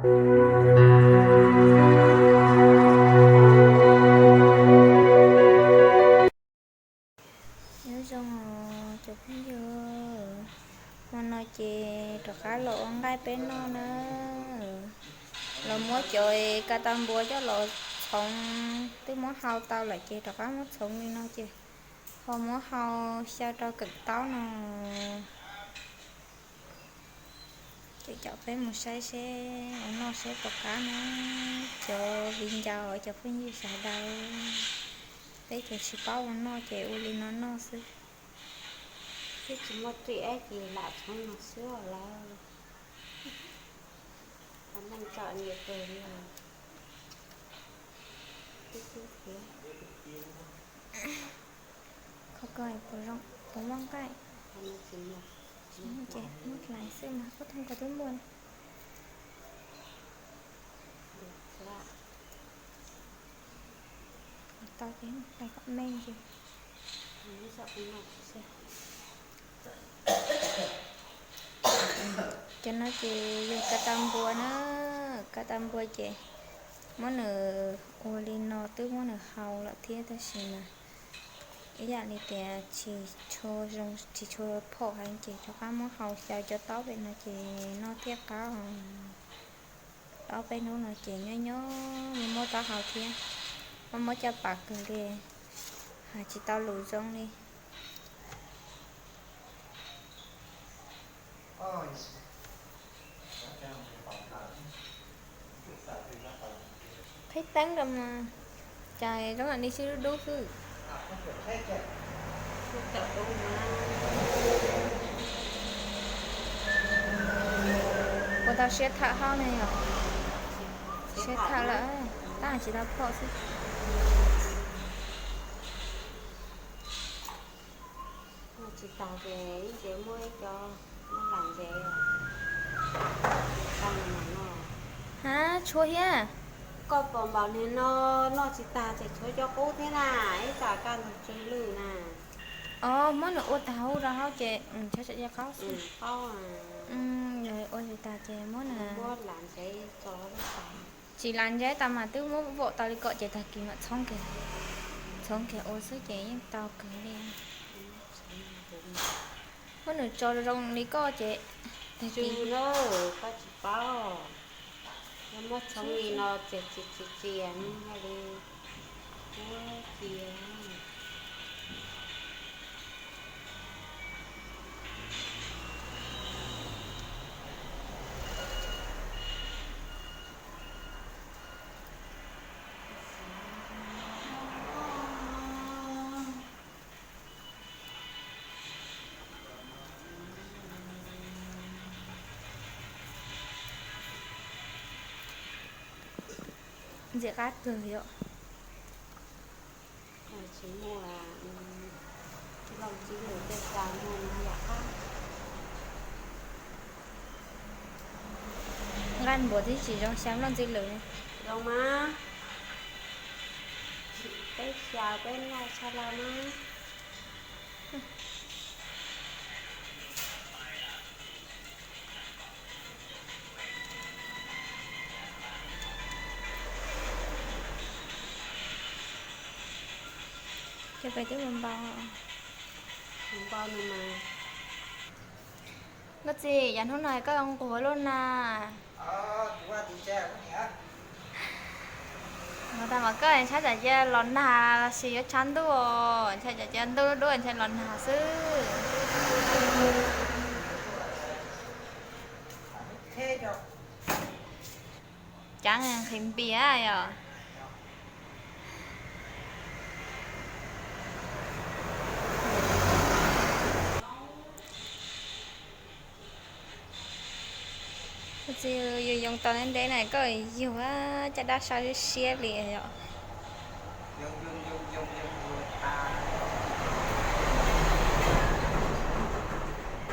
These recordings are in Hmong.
Nyob zoo os cov phooj ywg, hmo no ces rov qab los ua nqaij peb noj na. Los muab cov ka tau npua coj los txhoov, twb muab hau tau lawm ces rov qab muab txhoov li no ces ho muab hau xyaw rau kawm taub no. Ces caum peb mus saib seb ua noj seb puas qab na. Cov viv ncaus cov phooj ywg sawv daws, peb cov tsis paub ua noj ces ua li no noj xwb. Twb tsis muaj ris ces lam txhoov no xwb lawm. Neej tsom nyiam kawg li. Twb twb thiab. Kho koj puas zoo, puas muaj nqaij. Ces muab hlais xwb mas ub, thooj ko twb muaj. Tau ces hlais kom me ntsis. Cov no ces yog ka tau npua na, ka tau npua ces muab nws ua li no twb muab nws hau lawm thiab tab sis mas ib yam li tias tsis tshua zoo, tsis tshua phom heev ces rov qab muab hau xyaw cov taub pem no ces noj thiaj qab. Ob peb hnub no ces nyob nyob muaj muab taub hau thiab, muaj muab caj pas kawg li, hais tsis tau lus zoo li. Qhib teeb rau mas, cas zoo li sib dub dub xwb. Puas tau siab thawm hauj ne yom? Siab thawm lawm, tab tsis tau phom xwb. Tsis tas ces ib ce muaj ib co muab lam ntsev. Hab, tshuav thiab. Koj pom npaum niag no noj tsis tas ces tshuav cov qub thiab na, ib tsam kaj ntug tsw lwj na. Os, muab nws ua tag hauv rau hauv ces tsam qaub xwb. Ua tsis tas ces muab nws, muab lam ntsev tso. Tsis lam ntsev tas mas twb muab vaum tau li kom ces tag kis mam txhoov kiag, txhoov kiag ua xwb ces yeej tau kawg li. Muab nws tso zoo li koj ces tag kis. Koj tsis paub, muab txhoov li no txias txias txias txias li, ua cia. Ntxim qab kawg yom. Tsis muaj, tsis muaj tej xya muaj yam qab. Nqaij npua twb tsis zoo xya nplooj ntxwv lwm. Zoo mas, peb xya peb nqaij tshaj lawm mas. Cov pem twb npau, npau nws mas. Koj txiv, yav hnub no koj nquag luaj na. Ua tas mas koj ntshai tsam cia los nag los sis yuav tshav ntuj, ntshai tsam cia ntuj duab ntshai los nag xwb. Cov nqhis npias yom. Koj txiv, yus yoo tau ntev ntev na koj yug caj dab sab siab li yom.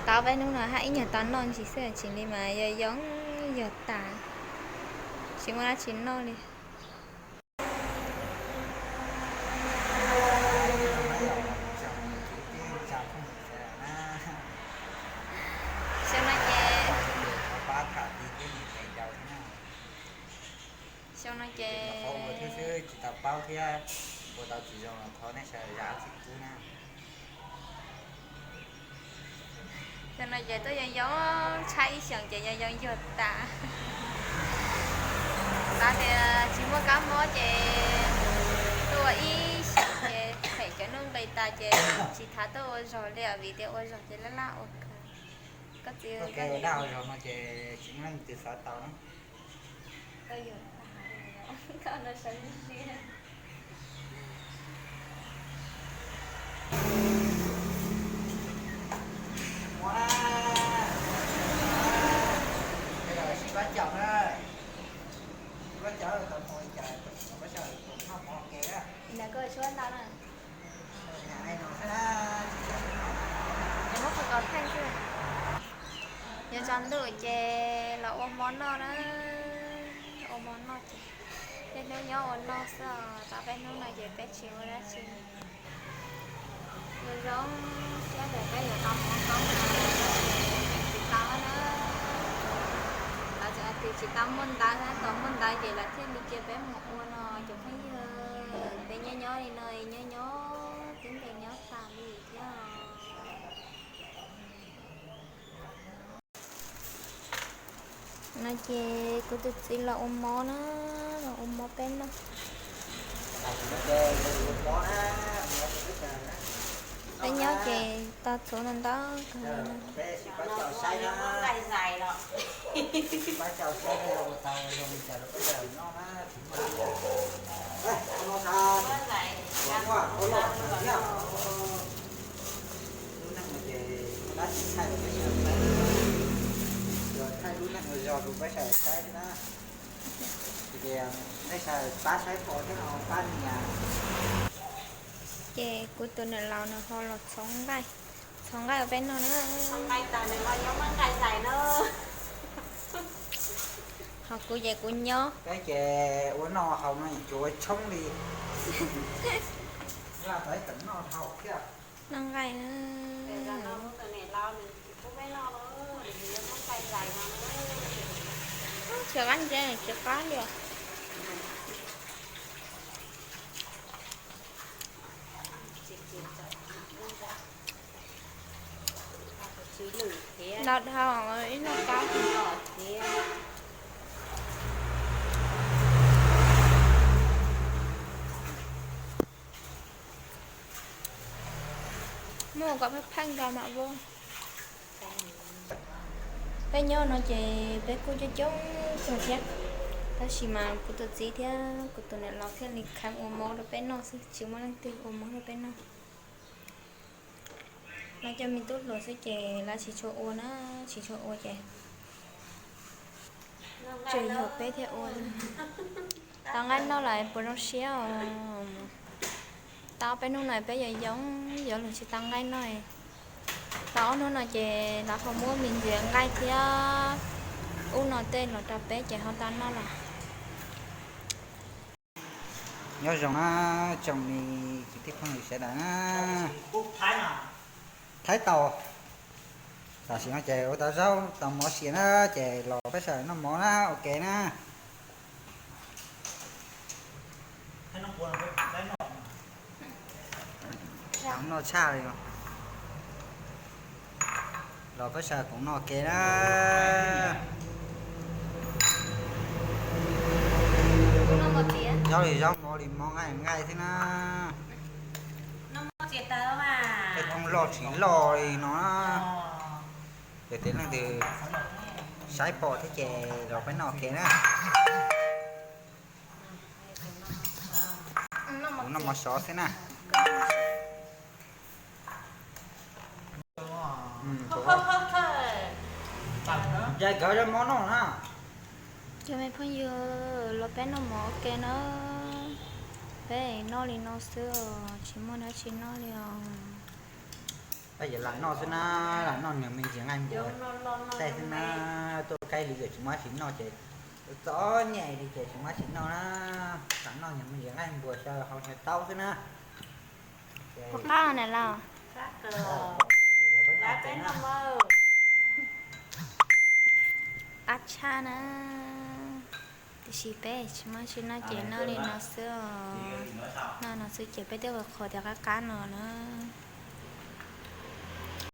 Tau peb hnub no haj ib nyuag tau noj ntsis xwb, tsis li mas yog yoo yog tas, tsis muaj dab tsi noj li. Xyoo no ces pab tham ti thiab niam tais yau thiab na. Ces qhov ua thiab xwb tsis tau paub thiab, ua tau tsis zoo los thov nej sawv daws zam txim pub na. Tam no ces tuaj yoo yoo, tshaj ib xyoos ces yoo yoo yuag tas. Xav tias tsis muaj kab mob ces tuaj ua ib xyoos ces phem cov nuj nqis tas ces tsis txhob tuaj ua zog li vim tias ua zog ces laj laj ua kawg. Koj txiv, ua zog no ces tsis muaj leej twg xav tau na. Yuav tsaus ntuj ces los ua mov noj na. Ua mov noj ces peb hnub nyob ua noj xwb os, tau peb hnub no ces peb tsis ua dab tsi. Yuav zoo siab tias peb yuav tau mov koob no, tsis tau na. Lawv tseem hais tias tsis tau muaj ntawv, thaum muaj ntawv ces lawv thiaj li cia peb mus ua no cov phooj ywg. Peb nyob nyob li no nyob nyob twb ntees nyob tas li thiab. No ces kuv tus txiv los ua mov na, los ua mov peb noj. Peb nyob ces tau txhuv ntau ntau kawg li no. Lub neej no ces muaj dab tsi thaij rau peb sawv daws saib, thaij lub neej ua zog rau peb sawv daws saib xwb na. Ces nej sawv daws pab saib pom thiab no pab nias. Ces kuv tus niam laus nws ho los txhov nqaij, txhov nqaij ua peb noj na. Ho kuv ces kuv nyob. Peb ces ua noj haus no tsuav tshoob li. Laj tau ib tawm noj haus thiab. Noj nqaij na. Tsis qab ntse, tsis qab li. Los dhau ib noj kab. Muab kom pheej pheej nkaus mam ua. Peb nyob no ces peb kuj coob coob kawg thiab, tab sis mas kuv tus txiv thiab kuv tus niam laus thiaj li kheev ua mov rau peb noj xwb, tsis muaj leej twg ua mov rau peb noj. Lawv cov me tub hluas xwb ces lawv tsis tshua ua na, tsis tshua ua ces tsuas yog peb thiaj ua. Tau nqaij noj lawm puas zoo siab os. Tau peb hnub no peb yuav yoo, yuav luag tsis tau nqaij noj. Tau ob hnub no ces lawv ho muab me ntsis nqaij thiab ub no tej los rau peb ces ho tau noj lawm. Nyob zoo na tsoom me kwv tij phooj ywg sawv daws na. Thaib tau. Tam sim no ces ua tau zaub tau mov siav na, ces los peb sawv daws noj mov na, ua ke na. Noj tshaj li. Los peb sawv daws koom noj ua ke na. Zaub li zaub, mov li mov, nqaij li nqaij xwb na. Tej thoob loj tsis loj li no na. Ces tej leej twg saib pom thiab ces los peb noj ua ke na. Kuv noj mov sov xwb na. Cov me phooj ywg, los peb noj mov ua ke na. Peb noj li no xwb os, tsis muaj dab tsi noj li os. Peb yuav lam noj xwb na, lam noj niag me ntsis nqaij npuas tej xwb na. Tuaj kaij li ces tsis muaj dab tsi noj ces txom nyem li ces tsis muaj dab tsi noj na. Lam noj niag me ntsis nqaij npuas xyaw hau xyaw taub xwb na. Puas qab na los? Qab tshaj na. Tiam sis peb tsis muaj tsis noj ces noj li no xwb os. Noj no xwb ces peb twb qhuas tias qab qab no na.